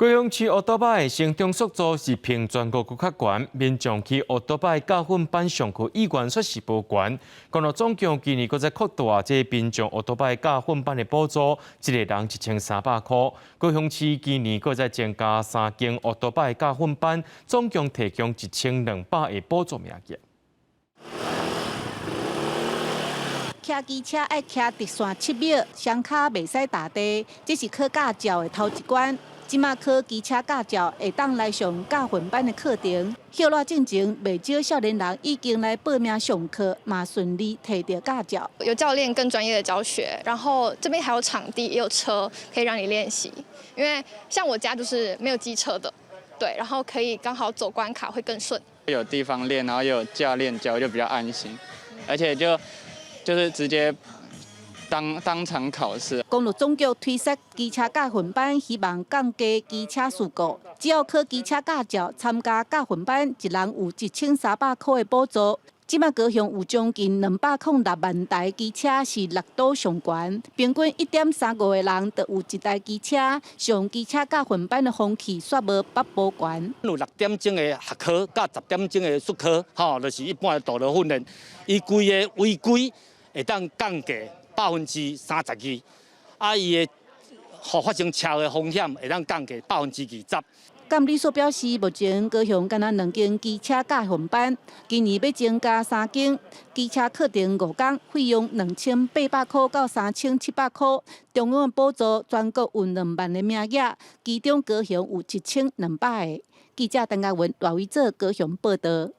高雄市歐多擺成長速度是平全國閣較懸，民眾去歐多擺駕訓班上課意願煞是無懸。公路總局今年閣再擴大這民眾歐多擺駕訓班的補助，一个人1300箍。高雄市今年閣再增加三間歐多擺駕訓班，總共提供1200個補助名額。騎機車愛騎直線7秒，雙跤袂使踏地，這是考駕照的頭一關。這馬考機車駕照會當來上駕訓班的課程。歇熱進前，袂少少年人已經來報名上課，嘛順利提著駕照。有教練更專業的教學，然後這邊還有場地，也有車可以讓你練習。因為像我家就是沒有機車的，對，然後可以剛好走關卡會更順。有地方練，然後又有教練教，就比較安心，而且就是直接當場考試。公路總局推設機車駕訓班，希望降低機車事故。只要考機車駕照，參加駕訓班，一人有1300箍的補助。這馬高雄有將近206萬台機車是6度上懸，平均1.35個人就有一台機車。上機車駕訓班的風氣煞無北部懸。有6點鐘的學科，佮10點鐘的術科，吼，就是一般的道路訓練。伊規个違規會當降低32%，啊，伊的發生車禍風險會當降低20%。監理所表示，目前高雄干焦兩間機車駕訓班，今年欲增加三間機車課程5工，費用2800箍到3700箍。中央補助全國有2萬個名額，其中高雄有1200個。記者陳嘉文、賴偉哲高雄報道。